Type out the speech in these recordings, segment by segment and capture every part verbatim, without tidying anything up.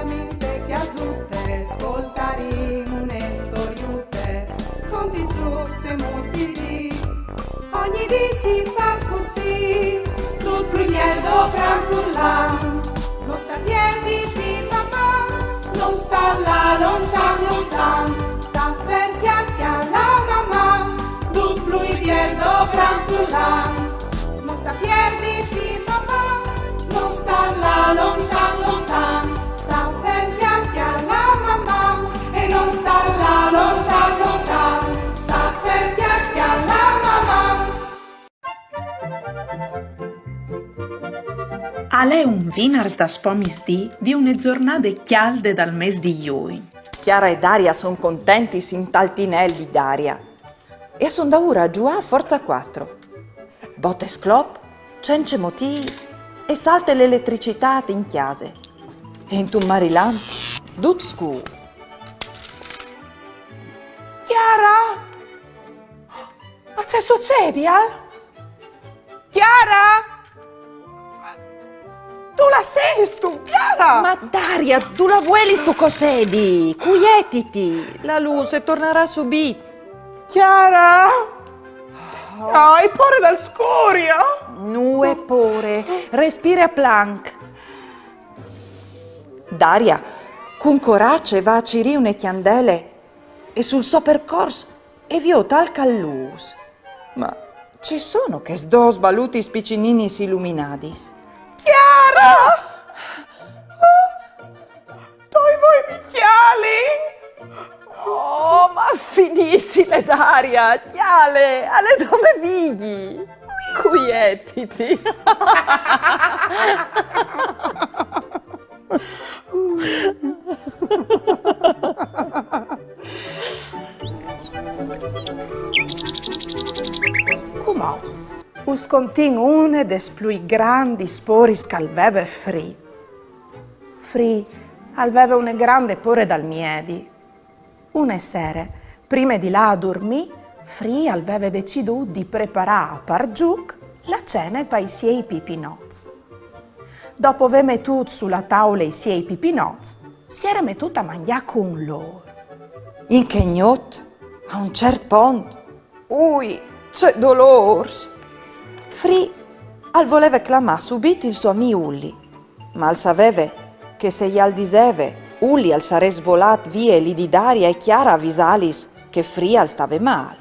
Minte cjasute, scoltarìn une storiute, con dizux e mostiri. Ogni dì si fâs cussì, dut plui biel doprant furlan. No sta pierditi, mamà, no sta lâ lontan, lontan. Sta fer, cjale, mamà, dut plui biel doprant furlan. No sta pierditi, mamà, no sta lâ lontan, lontan. Sta fer, cjale, mamà, e no sta lâ lontan, lontan. Sta fer, cjale, mamà. Al è un vinars daspò misdì di une zornade cjalde dal mês di Jugn. Chiara e Daria a son contentis intal tinel di Daria e a son daûr a zuiâ a forza cuatri. Bot e sclop, cence motîf, e salte la eletricitât in cjase. E intun marilamp, dut scûr. Chiara? Ma ce sucedial? Chiara? Dulà sêstu, Chiara? Ma Daria, dulà vuelistu che o sedi? Cuietiti, la lûs e tornarà subit. Chiara? Ai pôre dal scûr, jo. Nuie pôre, respire a planc. Daria, cun coraç, e va a cirî une cjandele e sul so percors e viôt alc a lûs. Ma ce sono chês dôs balutis piçininis iluminadis? Chiara! Doi vuei mi cjalin? Oh, ma finissile, Daria, cjale, al è dome Vigji. Cuietiti. Cumò us contìn une des plui grandis pôris che al veve Fri. Fri al veve une grande pôre dal miedi. Une sere, prime di lâ a durmî, Fri al veve decidût di preparâ par zûc la cene pai siei pipinots. Dopo vê metût su la taule i siei pipinots, si jere metût a mangjâ cun lôr. In chê gnot, a un ciert pont, ui, ce dolôrs! Fri al voleve clamâ subit il so amì Uli, ma al saveve che se jal diseve, Uli al sarès volât vie li di Daria e Chiara a visâlis che Fri al stave mâl.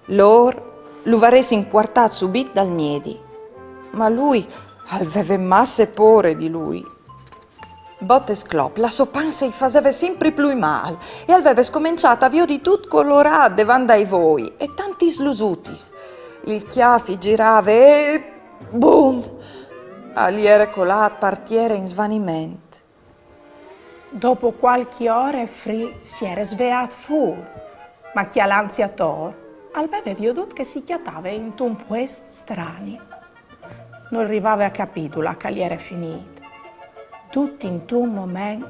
Lôr lu varessin puartât subit dal miedi, ma lui al veve masse pôre di lui. Bot e sclop, la sô panse i faseve simpri plui mâl e al veve scomençât a viodi dut colorât devant dai voi e tantis lusutis. Il cjâf i girave e bum! Al jere colât par tiere in svaniment. Dopo cualchi ore Fri si jere sveât fûr, ma cjalansi ator al veve viodût che si cjatave intun puest strani. Nol rivave a capî dulà che al jere finît. Dut intun moment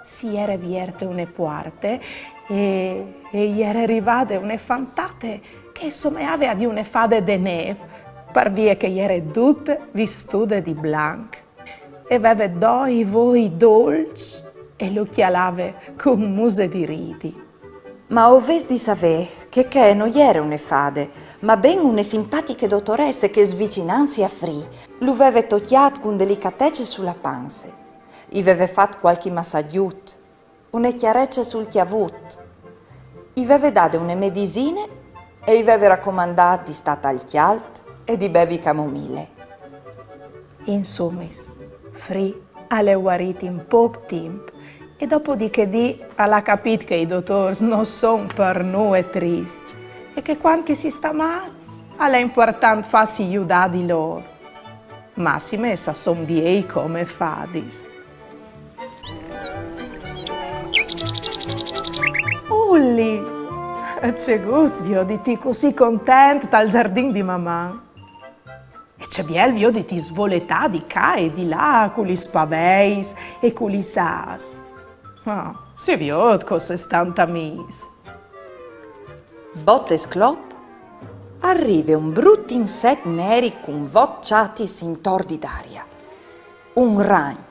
si jere vierte une puarte e, e i jere rivade une fantate che e someave a di une fade de nêf, par vie che e jere dute vistude di blanc. E veve doi voi dolçs e lu cjalave cun muse di ridi. Ma o vês di savê che chê no jere une fade, ma ben une simpatiche dotoresse che, svicinantsi a Fri, lu veve tocjât cun delicatece su la panse. I veve fat cualchi massagjut, une cjarece sul cjavut. I veve dade une medisine e i veve racomandât di stâ tal cjalt e di bevi camomile. Insumis, Fri al è vuarît in pôc timp e dopo di chê dì al à capît che i dotôrs no son par nuie triscj e che cuant che si sta mâl al è impuartant fâsi judâ di lôr. Massime se a son biei come fadis. Uli, ce gust vioditi cussì content tal zardin di Maman! E ce biel vioditi svoletâ di ca e di là cu lis paveis e cu lis âfs. Ah, si viôt che o sês tant amîs. Bot e sclop, al rive un brut inset neri cun vot çatis intor di Daria. Un ragn.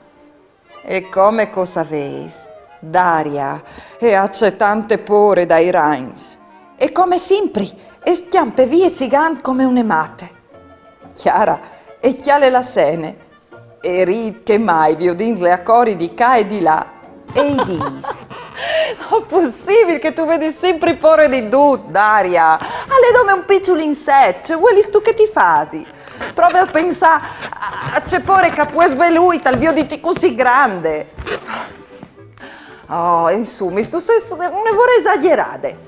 E come che o savês, Daria e à cetante pôre dai ragns. E come simpri, e scjampe vie zigant come une mate. Chiara e cjale la sene, e rît che mai viodint-le a cori di ca e di là, e i dîs: "No, pussibil che tu vedis simpri pôre di dut, Daria. Al è dome un piçul inset, ce vuelistu che ti fasi? Prove a pensâ a, a ce pôre che al pues vê lui, tal vioditi cussì grande." Oh, insumis, tu sês une vore esagjerade.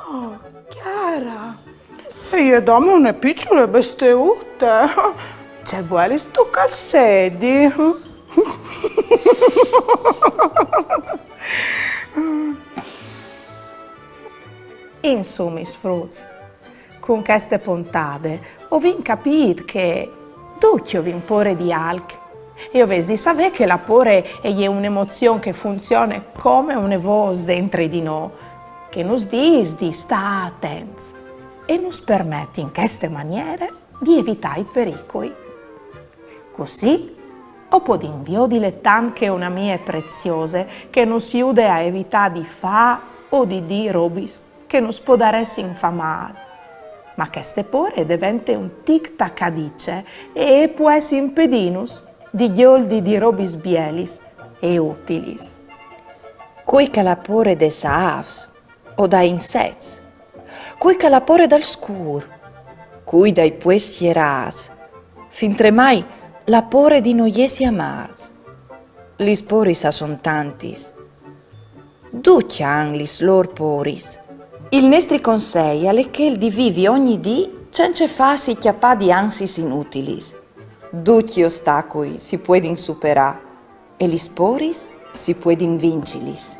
Oh, Chiara, e je dome une piçule besteute. Ce vuelistu che al sedi? Insumis, fruts, cun cheste pontade o vin capît che ducj o vin pôre di alc. E o vês di savê che la pôre e je une emozion che funzione come une vôs dentri di nô, che nus dîs di stâ atents e nus permet in cheste maniere di evitâ i pericui. Cussì o podìn viodile tant che une amie preziose che nus jude a evitâ di fâ o di dî robis che nus podaressin fâ mâl. Ma cheste pôre e devente un tic-tac a dice e e pues impedînus di gjoldi di robis bielis e utilis. Cui che al à pôre des âfs o dai insets, cui che al à pôre dal scûr, cui dai puescj sierâts, fintremai al à pôre di no jessi amâts. Lis pôris a son tantis. Ducj a àn lis lôr pôris. Il nestri consei al è chel di vivi ogni dì cence fâsi cjapâ di ansiis inutilis. Ducj i ostacui si puedin superâ e lis pôris si puedin vincilis.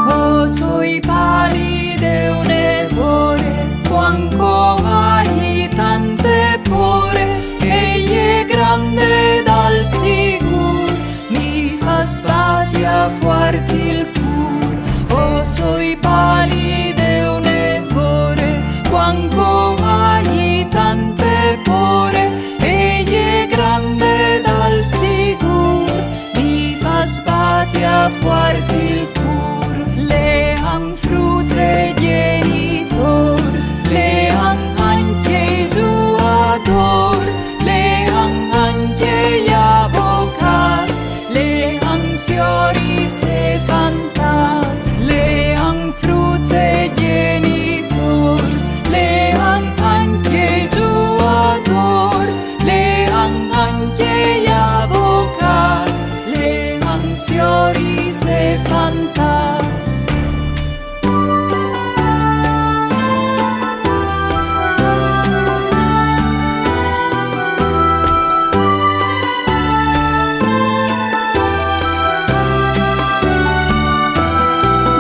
O soi palide une vore, cuant che o ai tante pôre, e je grande dal sigûr, mi fâs bati fuart il cûr. O soi palide une vore, cuant che o ai tante pôre, e je grande dal sigûr, mi fâs bati fuart il cûr. Le àn fruts e gjenitôrs, le àn ancje i zugadôrs, le àn ancje i avocâts, le àn sioris e fantats, le àn fruts e gjenitôrs, le àn ancje i zugadôrs, le àn ancje i avocâts, le àn sioris e fantats.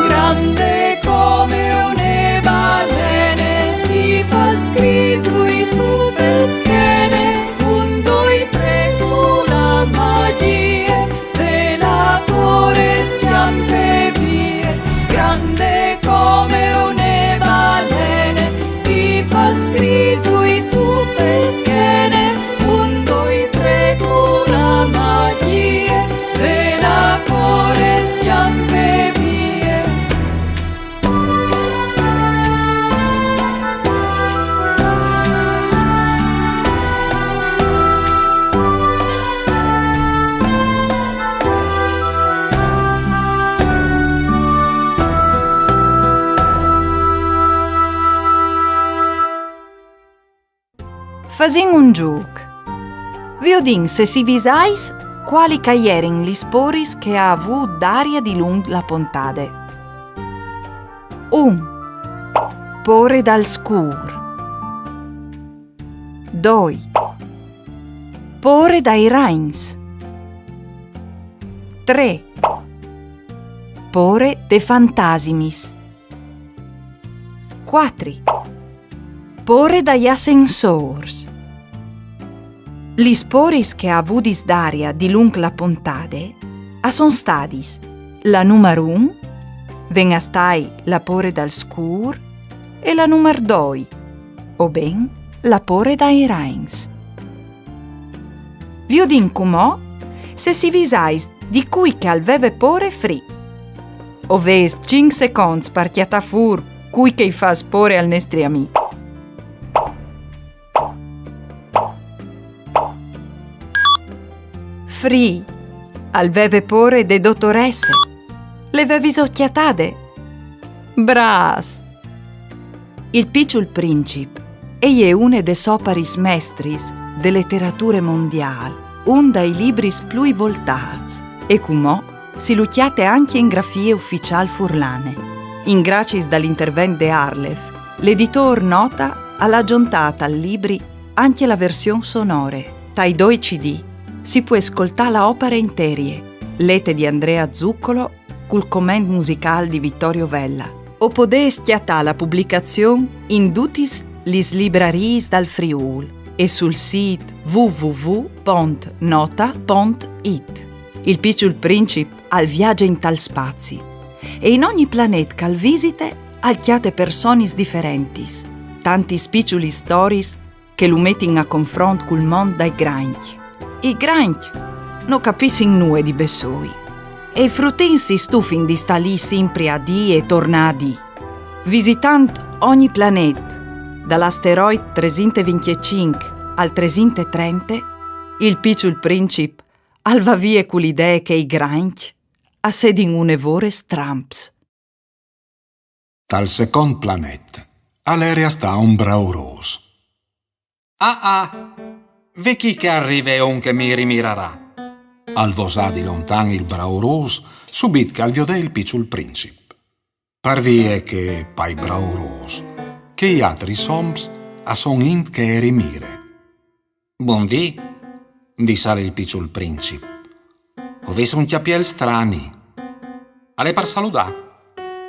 Grande come une balene, ti fâs crisui su pe schene, un, doi, trê, cu la magjie, vê la pôre, scjampe vie. Grande come une balene, ti fâs crisui su pe schene, un, doi, trê, cu la magjie, vê la pôre, scjampe vie. Fasìn un zûc. Viodìn se si visais cuâli che a jerin lis pôris che e à vût Daria dilunc la pontade. Un. Pôre dal scûr. Doi. Pôre dai rains. Trê. Pôre dai fantasimis. Cuatri. Pôre dai assensôrs. Lis pôris che à vût Daria dilunc la pontade a son stadis: la numar un, ven a stâi la pôre dal scûr, e la numar doi, o ben la pôre dai rains. Viodìn cumò se si visais di cui che al veve pôre Free. O vês cinc seconts par cjatâ fûr cui che i fâs pôre al nestri amì. Free al veve pôre de dotoresse. Le vevis cjatade? Brâfs! Il Piçul Princip e je une des oparis mestris de leterature mondiâl, un dai libris plui voltâts, e cumò si lu cjate ancje in grafie uficiâl furlane. In graciis dal intervent de ARLeF, l'editôr Nota al à zontât al libri ancje la version sonore. Tai doi C D si pues scoltâ la opare interie, lete di Andrea Zuccolo cul comment musicâl di Vittorio Vella. O podês cjatâ la publicazion in dutis lis librariis dal Friûl e sul sît w w w pont nota pont it. Il Piçul Princip al viaze intal spazi e in ogni planet che al visite al cjate personis diferentis, tantis piçulis storiis che lu metin a confront cul mont dai grancj. I grancj no capissin nuie di bessôi e i frutins si stufin di stâ li simpri a dî e tornâ a dî. Visitant ogni planet, dal asteroid tresinte e vincjecinc al tresinte e trente, il Piçul Princip al va vie cu l'idee che i grancj a sedin une vore stramps. Tal secont planet al ere a stâ un braurôs. Ah ah, ve chi che al rive un che mi rimirarà, al vosà di lontan il braurôs, subit che al viodè il Piçul Princip. Par vie che, pai braurôs, chei atris oms a son int che e rimire. Bundì, dissal il Piçul Princip. O vês un cjapiel strani. Al è par saludâ,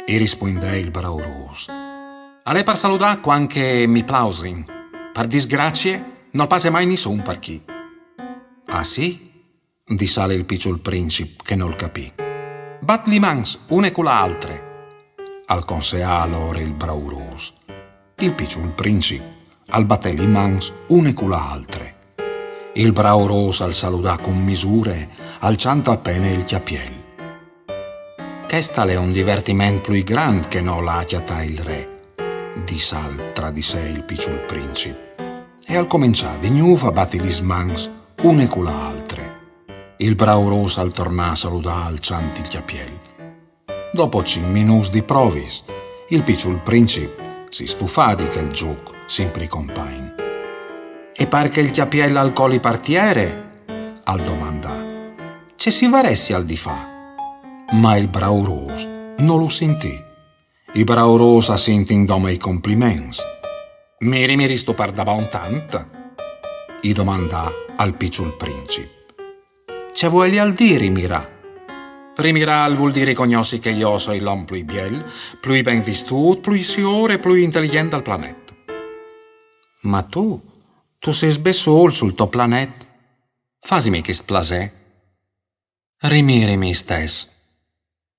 i rispuindè il braurôs. Al è par saludâ cuant che mi plausin. Par disgracie, nol passe mai nissun par chi. Ah sì? Dissal il Piçul Princip che nol capì. Bat li mans une cu la altre, al conseà alore il braurôs. Il Piçul Princip al batè li mans une cu la altre. Il braurôs al saludà cun misure, alçant a pene il cjapiel. Chest al è un divertiment plui grant che no lâ a cjatâ il re, dissal tra di se il Piçul Princip. E al començà di gnûf a bati lis mans une cu la altre. Il braurôs al tornà a saludâ alçant il cjapiel. Dopo cinc minûts di provis, il Piçul Princip si stufà di chel zûc simpri compagn. E par che il cjapiel al coli par tiere? Al domandà. Ce si varessial di fâ? Ma il braurôs no lu sintì. I braurôs a sintin dome i compliments. Mi rimiristu par dabon tant? I domandà al Piçul Princip. Ce vuelial dî rimirâ? Rimirâ al vûl dî ricognossi che jo o soi l'om plui biel, plui ben vistût, plui siôr e plui inteligjent dal planet. Ma tu, tu sês bessôl sul to planet. Fasimi chest plasê. Rimirimi istès.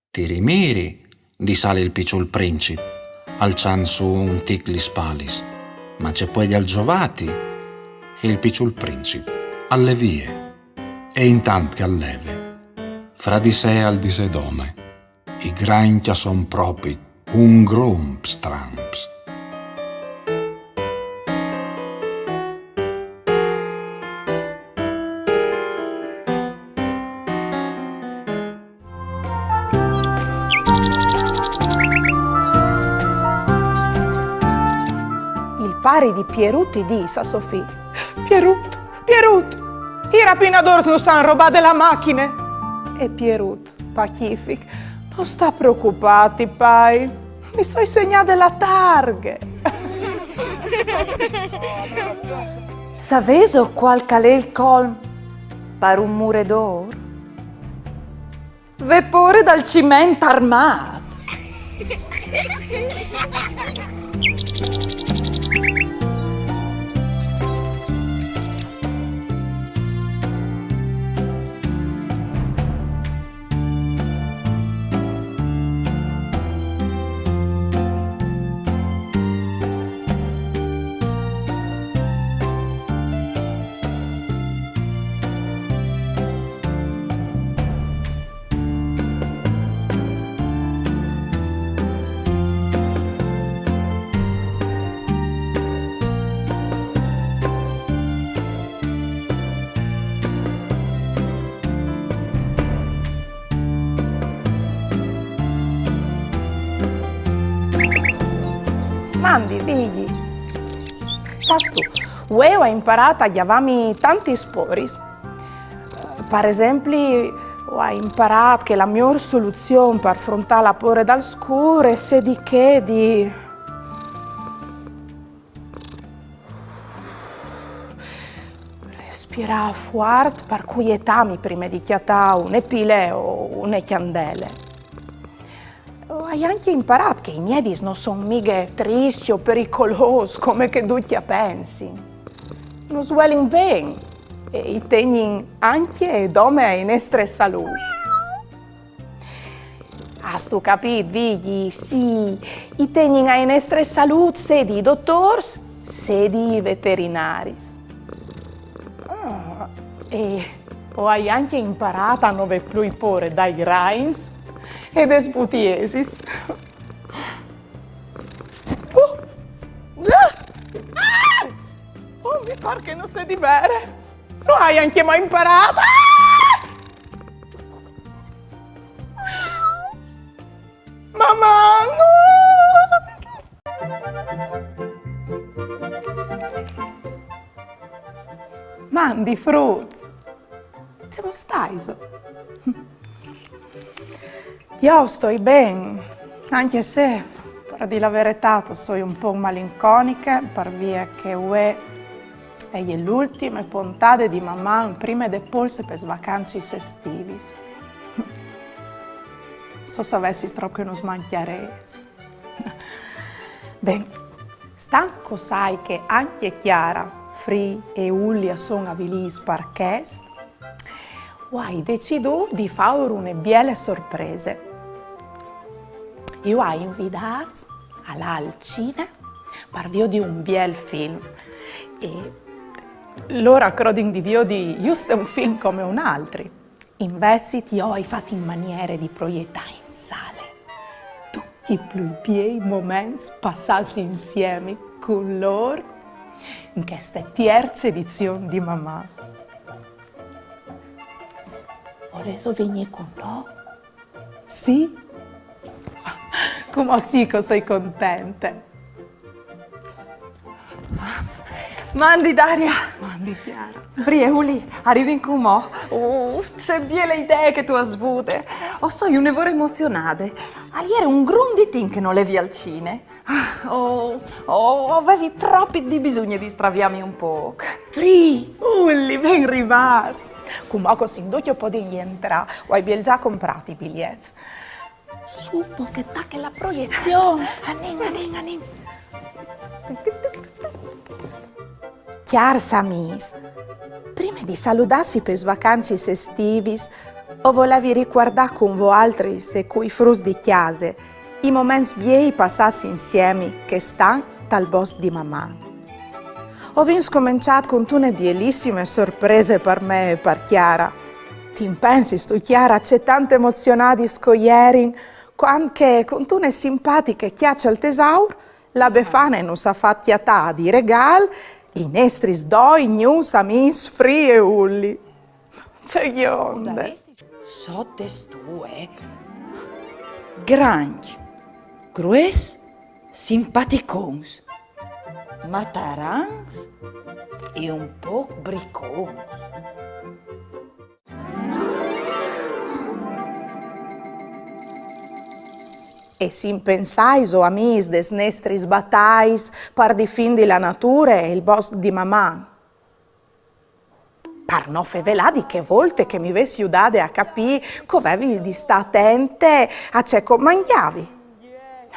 Ti rimiri, dissal il Piçul Princip, alçant sù un tic lis spalis. Ma ce puedial zovâti? E il Piçul Princip al lè vie. E intant che al leve, fra di se al disè dome: I grancj a son propit un grum stramps. Il pari di Pierut i dîs a so fi: Pierut, Pierut, i rapinadôrs nus àn robade la machine. E Pierut, pacific: No sta preocupâti, pai, mi soi segnade la targhe. Savêso cuâl che al è il colm par un muredôr? Vê pôre dal ciment armât. Mandi, Vigji. Sâstu, vuê o ai imparât a gjavâmi tantis pôris. Par esempli, o ai imparât che la miôr soluzion par frontâ la pôre dal scûr e sedi chê di respirâ fuart par cuietâmi prime di cjatâ une pile o une cjandele. O ai ancje imparât che i miedis no son mighe triscj o pericolôs come che ducj a pensin. Nus vuelin ben e i tegnin ancje e dome ae nestre salût. Âstu capît, Vigji? Sì, i tegnin ae nestre salût sedi i dotôrs, sedi i veterinaris. Ah, e o ai ancje imparât a no vê plui pôre dai grains e des putiesis. Oh! Ah! Oh, mi pâr che no sedi vere. No ai ancjemò imparât. Ah! Maman! Mandi fruts! Cemût staiso? Jo o stoi ben, ancje se, par dî la veretât, o soi un pôc malinconiche, par vie che vuê e je la ultime pontade di Maman prime de pôlse pes vacancis estivis. Se o savessis trop che nus mancjarès. Ben, stant che o sai che ancje Chiara, Fri e Ulli a son avilîts par chest, o ai decidût di fâur une biele sorprese. Ju ai invidâts a lâ al cine par viodi un biel film. E lôr a crodin di viodi just un film come un altri. Invezit jo o ai fat in maniere di proietâ in sale ducj i plui biei moments passâts insiemi cun lôr in cheste tierce edizion di Maman. Volêso vignî cun nô? Sì? Cumò sì che o soi contente. Mandi Daria! Mandi Chiara! Fri e Ulli, a rivin cumò. Uh, ce biele idee che tu âs vude! O soi une vore emozionade. Al jere un grum di timp che no levi al cine. Ah, o, o, o vevi propit di bisugne di straviâmi un pôc. Fri, Ulli, ben rivâts! Cumò che o sin ducj o podìn jentrâ, o ai bielzà comprât i biliets. Sù po che e tache la proiezion. Anìn, anìn, anìn. Cjârs amîs, prime di saludâsi pes vacancis estivis, o volevi ricuardâ cun voaltris e cui fruts di cjase i moments biei passâts insiemi chest an tal bosc di Maman. O vin scomençât cuntune bielissime sorprese par me e par Chiara. Ti impensistu, Chiara, ce tant emozionadis che o jerin, cuant che, cuntune simpatiche cjace al tesaur, la Befane nus à fat cjatâ di regâl i nestris doi gnûfs amîs Fri e Ulli. Ce gjonde! Sot de stue, grancj, grues, simpaticons, matarancs e un pôc bricons. E si impensaiso, amîs, des nestris batais par difindi la nature e il bosc di Maman. Par no fevelà di chê volte che mi vês judade a capî che o vevi di stâ atente a ce che o mangjavi.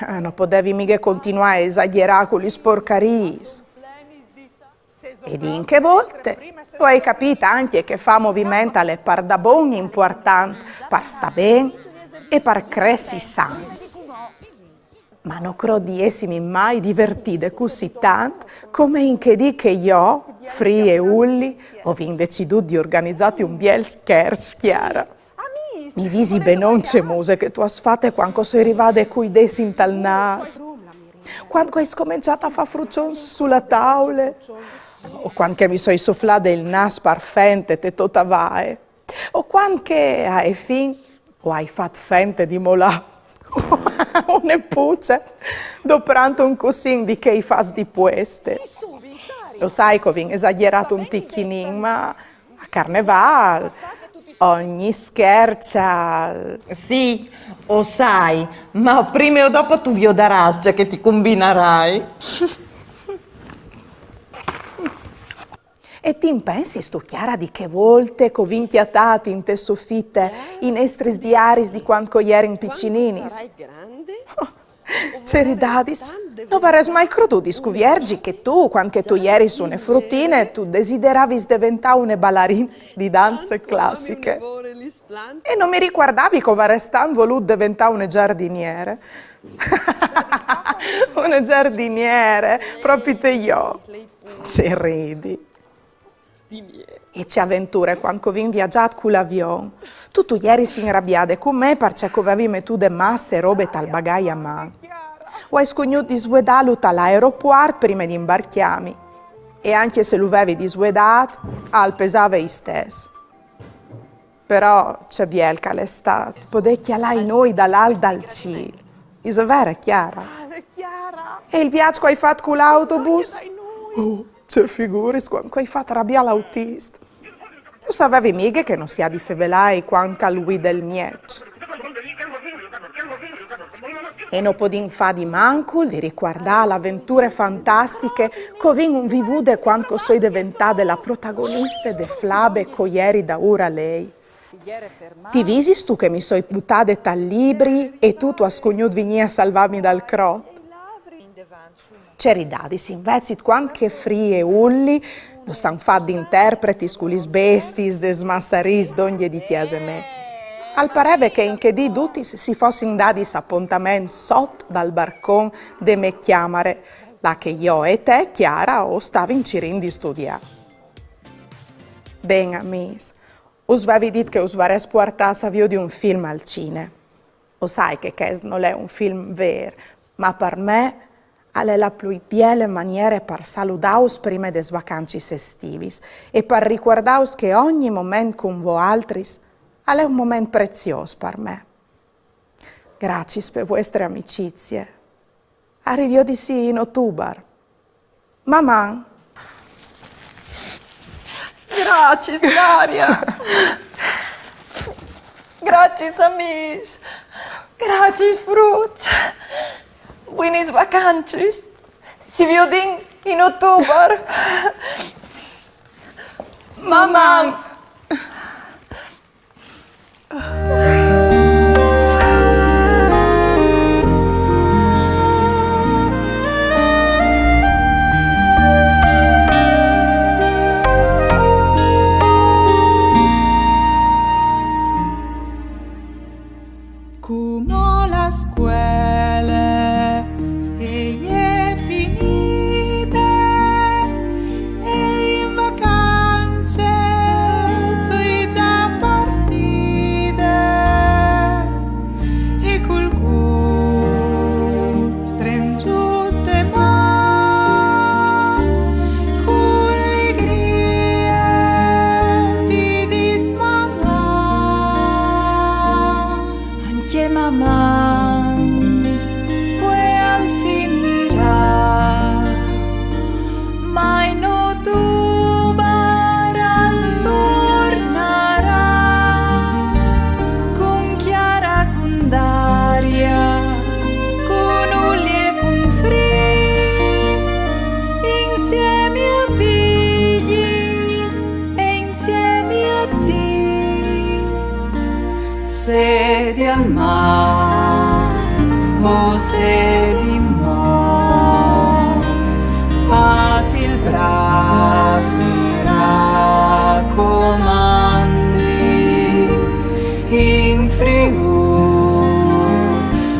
Eh, no podevi mighe continuâ a esagjerâ cu lis porcariis. E di in chê volte o ai capît ancje che fâ moviment al è pardabon impuartant par stâ ben e par cressi sans. Ma no crôt di jesimi mai divertide cussì tant come in chê dì che jo, Free e Ulli, o vin decidût di organizâti un biel scherç, Chiara. Mi visi benon ce muse che tu âs fate cuant che o soi rivade cui dêts intal nâs, cuant che o ai scomençât a fâ fruçons su la taule, o cuant che mi soi suflade il nâs par fente te tô tavae, o cuant che, ae fin, o ai fat fente di molâ une puce, doprant un cussin di chei fats di pueste. Lo sai che o vin esagjerât un tichinin, ma a Carnevâl ogni scherç al... Sì, o sai, ma prime o dopo tu viodarâs ce che ti cumbinarai. E ti impensistu, Chiara, di chê volte che o vin cjatât inte sofite i nestris diaris di cuant che o jerin piçininis? Ce ridadis! No varès mai crodût di scuvierzi che tu, cuant che tu jeris une frutine, tu desideravis deventâ une balarine di danze classiche. E no mi ricuardavi che o varès tant volût deventâ une zardiniere. Une zardiniere, propit jo. Ce ridi. E ce aventure cuant che o vin viazât cul avion. Tu, tu jeris inrabiade cun me parcè che o vevi metude masse robe tal bagai a man. O ai scugnût di svuedâlu tal aeropuart prime di imbarcjâmi. E ancje se lu vevi disvuedât, al pesave istès. Però ce biel che al è stât podê cjalâ i nûi dal alt dal cîl. Ise vere, Chiara? E il viaç che o ai fat cul autobus? Oh, ce figuris cuant che o ai fat rabiâ l'autist. No savevi mighe che no si à di fevelâi cuant che al vuide il mieç. E no podìn fâ di mancul di ricuardâ la aventure fantastiche che o vin vivude cuant che o soi deventade la protagoniste de flabe che o jeri daûr a lei. Ti visistu che mi soi butade tal libri e tu, tu âs scugnût vignî a salvâmi dal crot? Ce ridadis invezit cuant che Free e Ulli nus àn fat di interpretis cu lis bestiis des massariis dongje di cjase mê. Al pareve che in chê dì dutis si fossin dadis apontament sot dal barcon de mê cjamare, là che jo e te, Chiara, o stavin cirint di studiâ. Ben, amîs, us vevi dit che us varès puartâts a viodi un film al cine. O sai che chest nol è un film vêr, ma par me al è la plui biele maniere par saludâus prime des vacancis estivis e par ricuardâus che ogni moment cun voaltris al è un moment preziôs par me. Graciis pe vuestre amicizie. A riviodisi in otubar. Maman! Graciis, Daria! Graciis, amîs! Graciis, fruts! Buinis vacancis! Si viodìn in otubar! Maman! Cumò la scuele e je finide e in vacance Ti, sedi al mar o sedi mont, fas il brav, mi racomandi, in Friul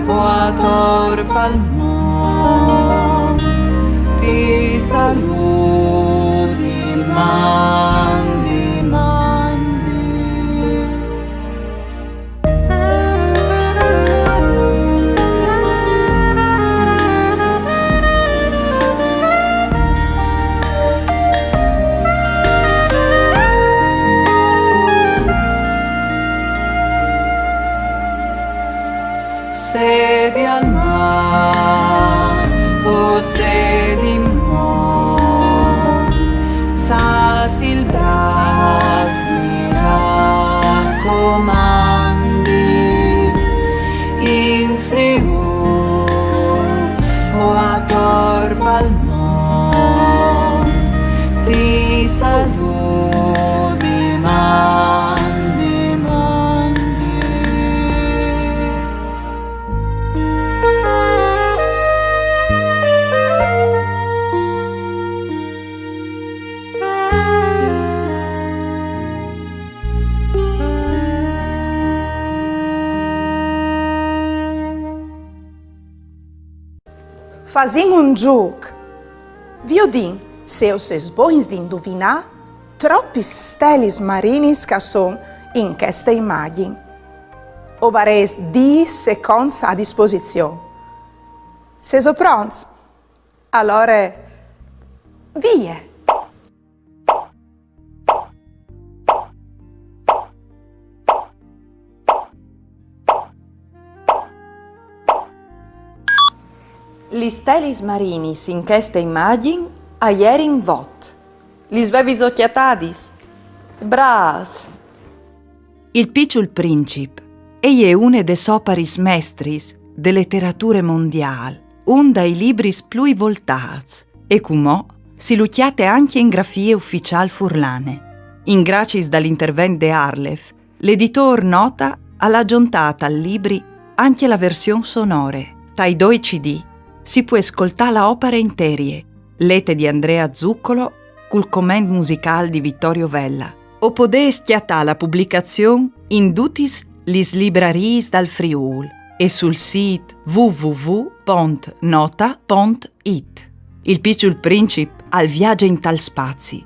o ator pal mont, ti saludi, mandi, mandi. Sedi al mar o sedi mont, fas il brav, mi racomandi, in Friul o ator pal mont, ti saludi, mandi, mandi. Fasìn un zûc. Viodìn se o sês bogns di induvinâ tropis stelis marinis che a son in cheste imagjin. O varês dîs seconts a disposizion. Sêso pronts? Alore, vie! Lis stelis marinis in cheste imagjin a jerin vot. Lis vevis cjatadis? Brâfs! Il Piçul Princip e je une des oparis mestris de leterature mondiâl, un dai libris plui voltâts, e cumò si lu cjate ancje in grafie uficiâl furlane. In graciis dal intervent de ARLeF, l'editôr Nota al à zontât al libri ancje la version sonore. Tai doi C D si pues scoltâ la opare interie, lete di Andrea Zuccolo, cul comment musicâl di Vittorio Vella. O podês cjatâ la publicazion in dutis lis librariis dal Friûl e sul sît w w w pont nota pont it. Il Piçul Princip al viaze intal spazi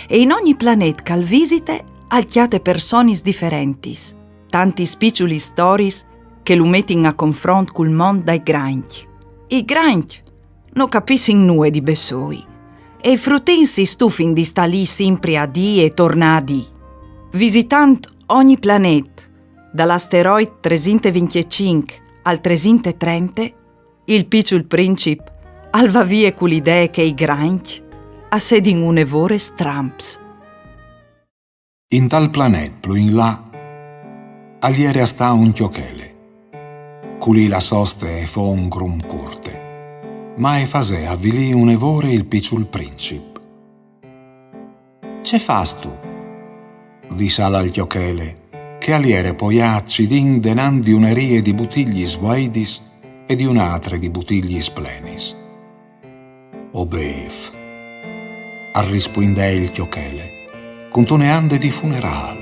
e in ogni planet che al visite al cjate personis diferentis, tantis piçulis storiis che lu metin a confront cul mont dai grancj. I grancj no capissin nuie di bessôi e i frutins si stufin di stâ li simpri a dî e tornâ a dî. Visitant ogni planet, dal asteroid tresinte vincjecinc al tresinte trente, il Piçul Princip al va vie cu l'idee che i grancj a sedin une vore stramps. Intal planet plui in là al jere a stâ un cjochele. Culì la soste e fo un grum curte, ma e fasè avilî une vore il Piçul Princip. Ce fâstu? Dissal al cjochele, che al jere poiât cidin denant di une rie di butigliis vueidis e di une atre di butigliis plenis. O bêf, al rispuindè il cjochele, cuntune ande di funerâl.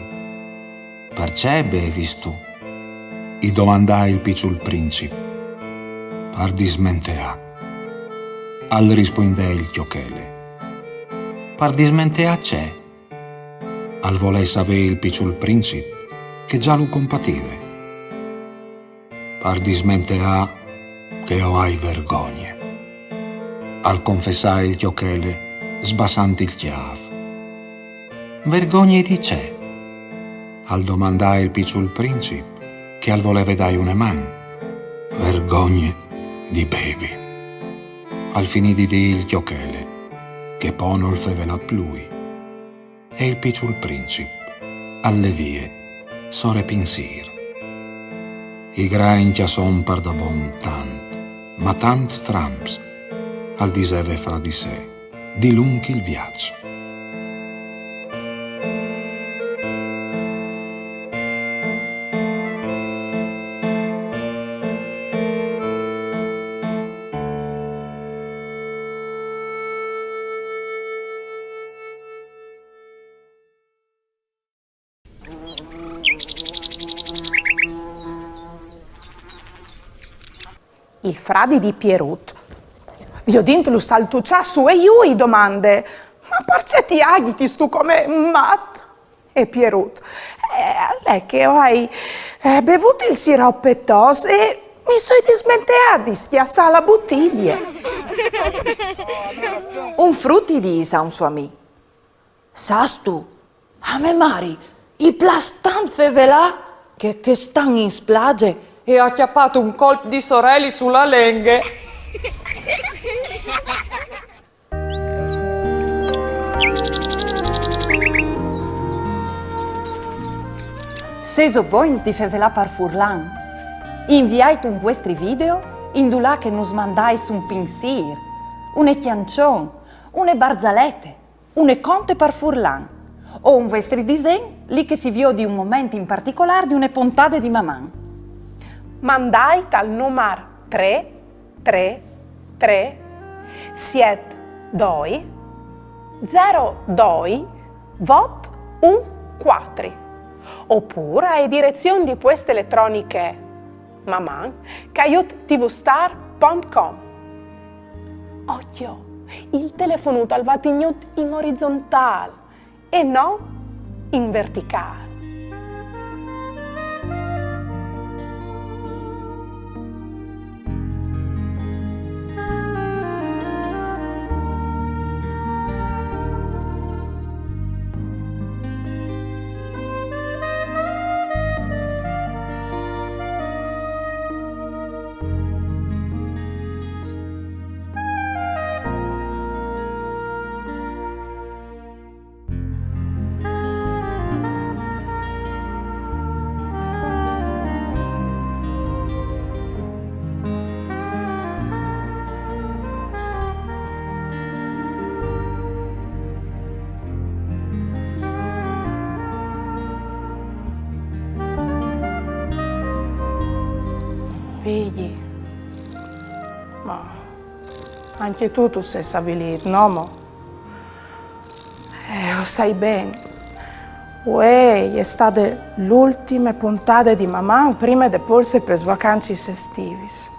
Parcè bevistu? I domandà il Piçul Princip. Par dismenteâ, al rispuindè il cjochele. Par dismenteâ ce? Al volè savê il Piçul Princip, che za lu compative. Par dismenteâ che o ai vergogne, al confessà il cjochele, sbassant il cjâf. Vergogne di ce? Al domandà il Piçul Princip, che al voleve dâi une man. Vergogne di bevi, al finì di dî il cjochele, che po nol fevelà plui. E il Piçul Princip al lè vie, sore pinsîr. I grancj a son pardabon tant, ma tant stramps, al diseve fra di se, dilunc il viaç. Il fradi di Pierut, viodint lu saltuçâ su e jù, i domande: "Ma parcè ti agitistu come un mat?" E Pierut: "Eh, al è che o ai, eh, bevût il sirop pe tos e mi soi dismenteât di scjassâ la butilie." Un frut i dîs a un so amì: "Sâstu, a me mari i plâs tant fevelâ, che chest an in splaze e à cjapât un colp di soreli su la lenghe." Sêso bogns di fevelâ par furlan? Inviait un vuestri video indulà che nus mandais un pinsîr, une cjançon, une barzalete, une conte par furlan, o un vuestri disen, li che si viodi un moment in particolâr di une pontade di Maman. Mandait al numar trê trê trê siet doi zero doi vot un cuatri, opûr ae direzion di pueste eletroniche maman caiut tvstar pont com. Ocjo, il telefonut al va tignût in orizontâl e no in verticâl. Vigji, ma ancje tu tu sês avilît, no mo? Eh, o sai ben. Vuê e je stade la ultime pontade di Maman prime de polse pes vacancis estivis.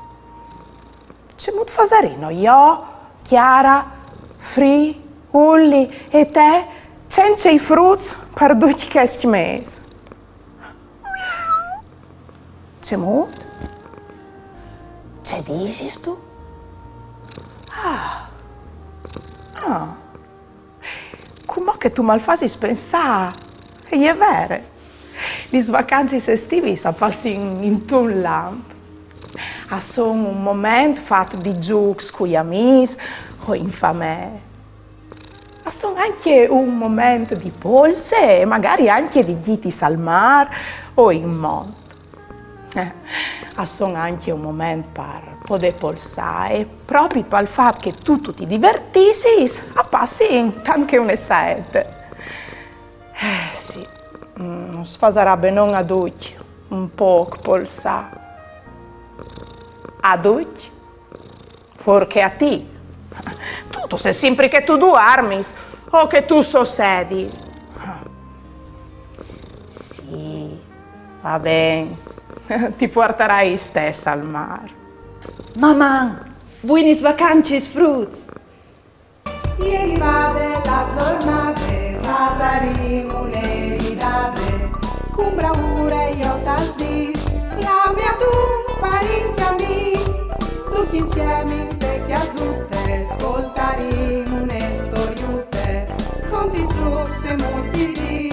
Cemût fasarìno jo, Chiara, Fri, Ulli e te, cence i fruts par ducj chescj mês? Cemût? Ce disistu? Ah. Ah. Cumò che tu mal fasis pensâ, e je vere. Lis vacancis estivis a passin intun lamp. A son un moment fat di zûcs cui amîs o in famee. A son ancje un moment di polse e magari ancje di gjitis al mâr o in mont. Eh, a son ancje un moment par podê polsâ e propit pal fat che tu, tu ti divertissis, a passin tant che une saete. Eh, sì, mm, nus fasarà benon a ducj un pôc polsâ. A ducj? Fûr che a ti. Tu, tu sês simpri che tu duarmis o che tu sossedis. Sì, va ben. Ti puartarai istès al mâr. Maman, buinis vacancis, fruts! E je rivade la zornade, fasarìn une ridade, cun braure jo tal dîs, clame adun parint e amîs, ducj insiemi inte cjasute, scoltarìn une storiute, contis zûcs e muts di dì.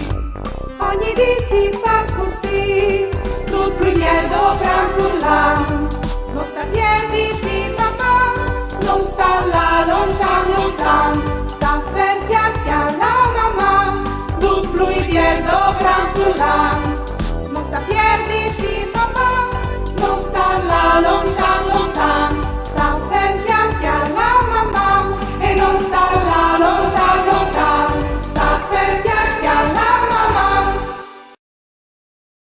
Ogni dì si fâs cussì, dut plui biel dal gran furlan. No sta pierditi, Maman, no sta lâ lontan, lontan,